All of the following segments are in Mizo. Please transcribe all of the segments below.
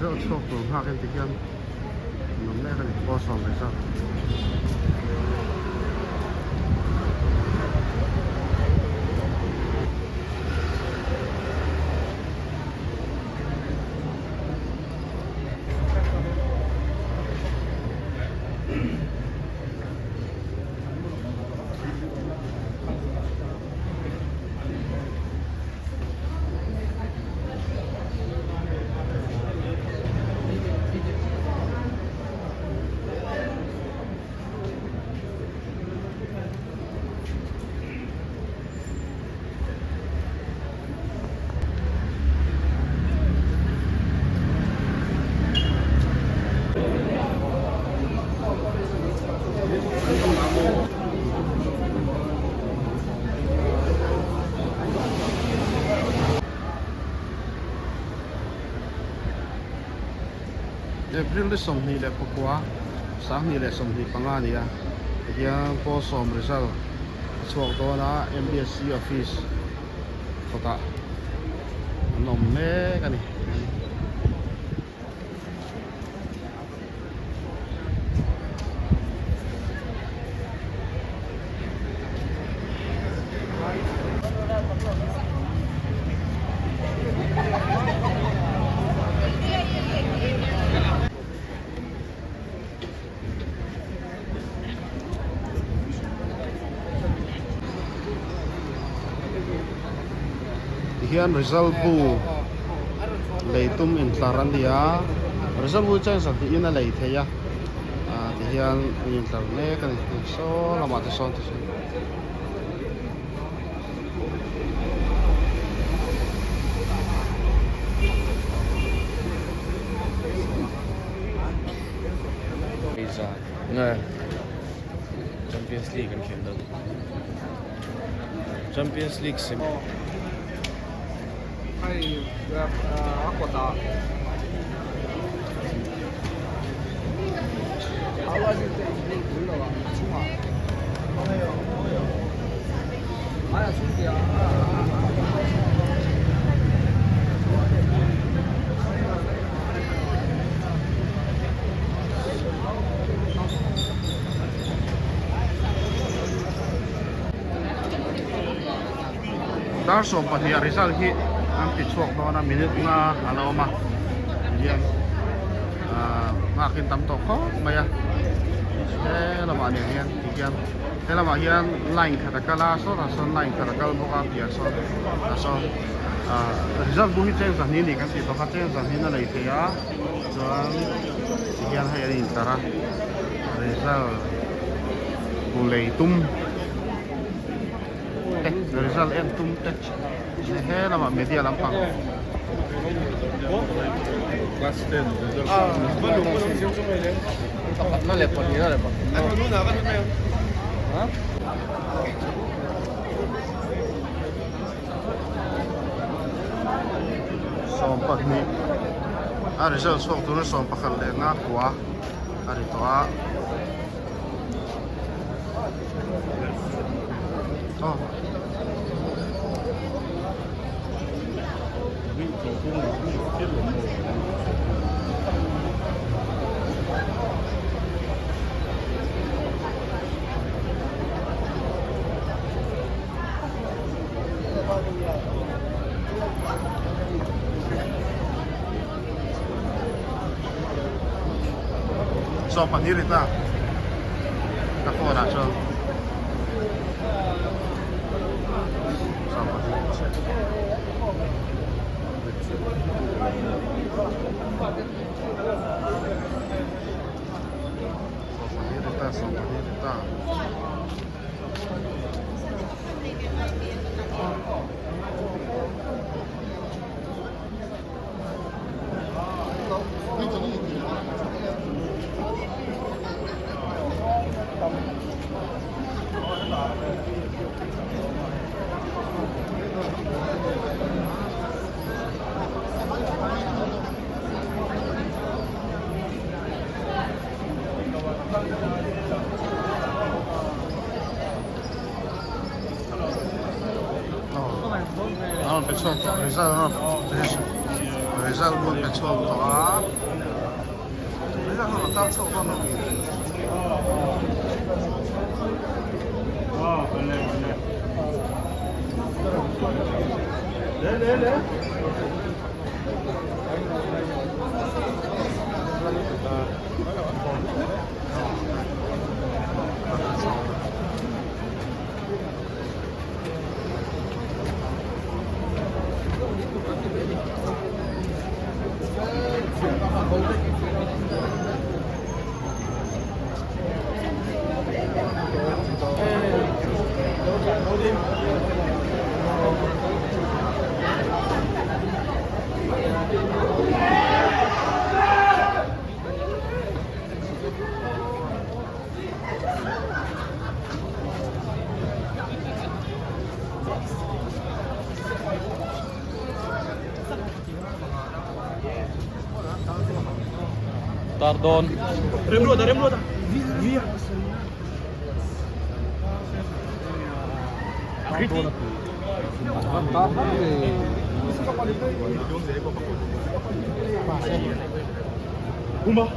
Result chhuak tur nghak en ti hian an awm mek a ni pawl sawm result. April ni 29 2025 a ni a tihian pawl sawm result a chhuak dawn a mbsc office kawtah an awm mek a ni. Tihian result bu lei tum intlar a ni a result bu chuan zahnih in a lei thei a ah tihian an intlar mek a ni saw lamah te sawn te sawn. Nge Champions League an khel dawn Champions League semi Hei a kawtah Dar 12 a result hi an ti chhuak dawn a minute nga a lo awm a tihian ahh nghakin tam tawh khawp mai a he lamah nen hian tihian he lamah hian line khat a kal a sawtah sawn line khat a kal bawk a piah sawn tah sawn ahh result bu hi cheng zahnih a ni kan tih bawk a cheng zahnih a lei thei a chuan tihian hei an intlar a result bu lei tum te result en tum te he lamah media lampang. 12 a result chhuak tur 11 leh nga kua a ri tawh a aw. 12 ri ta ka phone ah chuan 12 ri ta 12 ri ta. Result pawh an pe chhuak tawh a result an tar chhuak dawn lo Tar dawn. Remruata Remruata. Uma.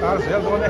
Tar zel dawn e.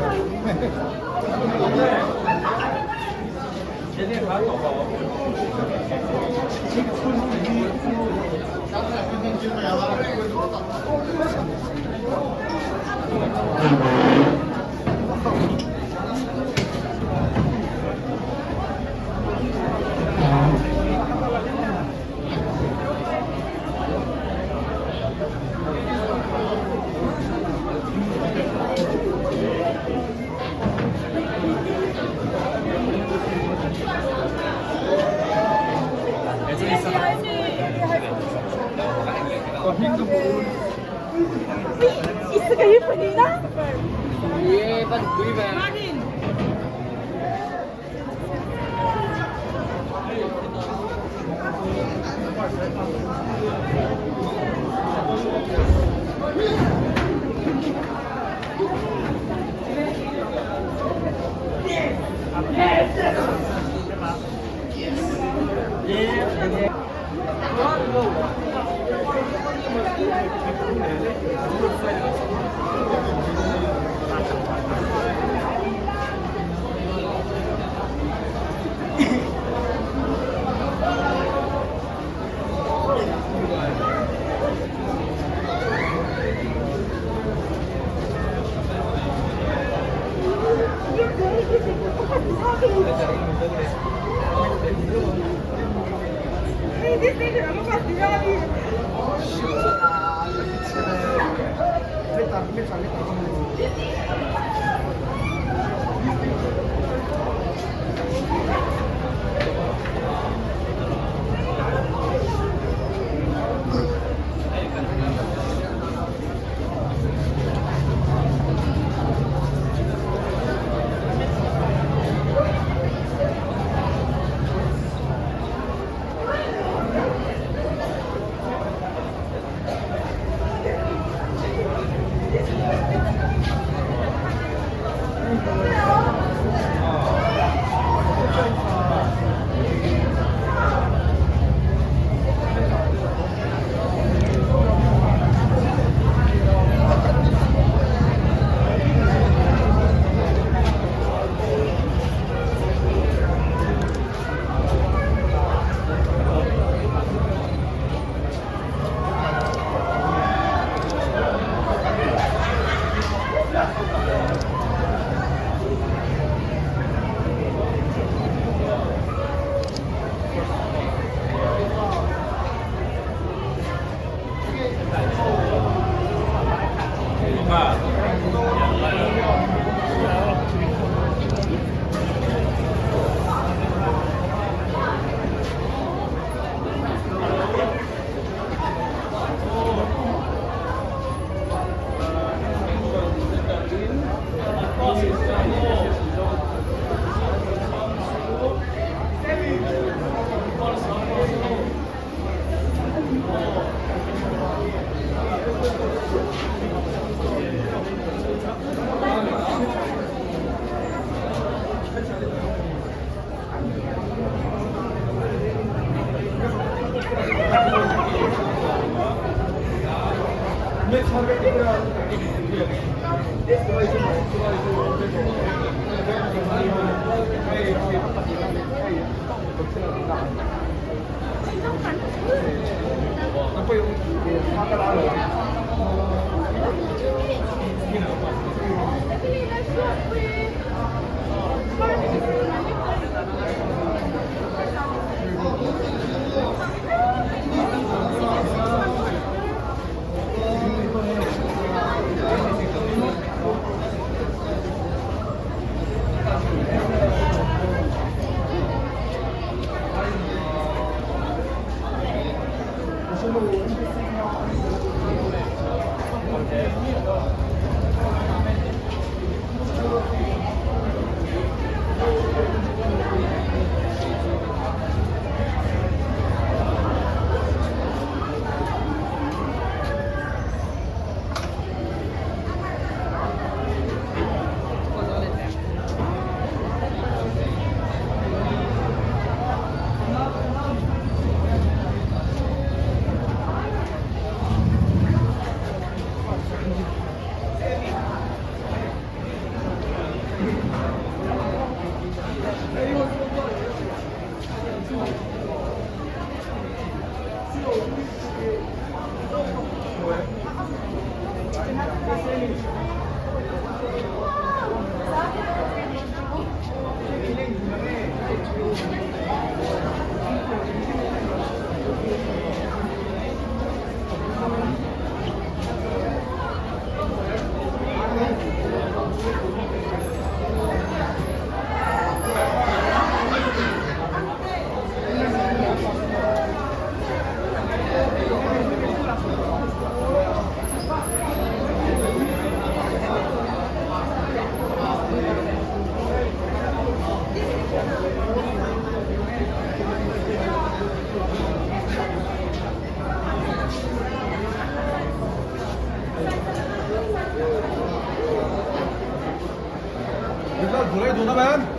Buray dona ben.